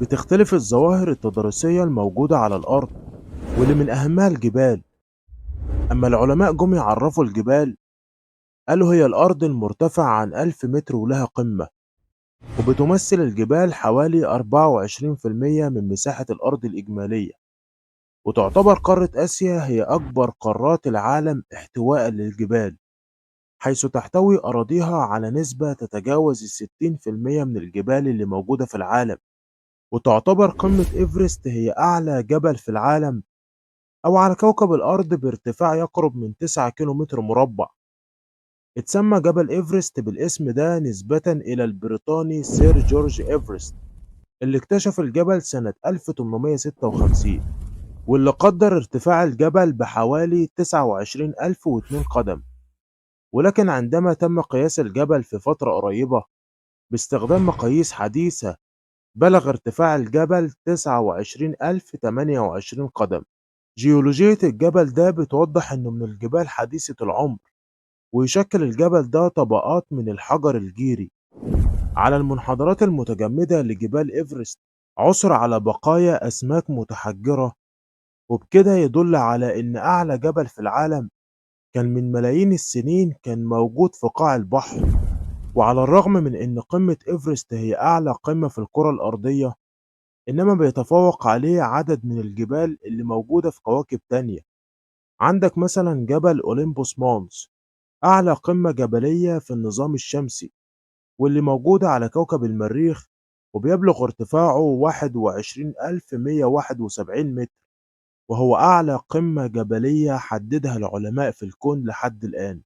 بتختلف الظواهر التضاريسية الموجودة على الأرض، واللي من أهمها الجبال. أما العلماء جم يعرفوا الجبال، قالوا هي الأرض المرتفعة عن 1000 متر ولها قمة، وبتمثل الجبال حوالي 24% من مساحة الأرض الإجمالية. وتعتبر قارة آسيا هي أكبر قارات العالم احتواء للجبال، حيث تحتوي أراضيها على نسبة تتجاوز 60% من الجبال اللي موجودة في العالم. وتعتبر قمة إيفرست هي أعلى جبل في العالم أو على كوكب الأرض بارتفاع يقرب من 9 كيلومتر مربع. اتسمى جبل إيفرست بالاسم ده نسبة إلى البريطاني سير جورج إيفرست اللي اكتشف الجبل سنة 1856، واللي قدر ارتفاع الجبل بحوالي 29002 قدم. ولكن عندما تم قياس الجبل في فترة قريبة باستخدام مقاييس حديثة، بلغ ارتفاع الجبل 29028 قدم. جيولوجية الجبل ده بتوضح إنه من الجبال حديثة العمر، ويشكل الجبل ده طبقات من الحجر الجيري. على المنحدرات المتجمدة لجبال إيفرست عثر على بقايا أسماك متحجرة، وبكده يدل على إن أعلى جبل في العالم كان من ملايين السنين كان موجود في قاع البحر. وعلى الرغم من إن قمة إيفرست هي أعلى قمة في الكرة الأرضية، إنما بيتفوق عليه عدد من الجبال اللي موجودة في كواكب تانية. عندك مثلا جبل أوليمبوس مونس، أعلى قمة جبلية في النظام الشمسي، واللي موجودة على كوكب المريخ، وبيبلغ ارتفاعه 21171 متر، وهو أعلى قمة جبلية حددها العلماء في الكون لحد الآن.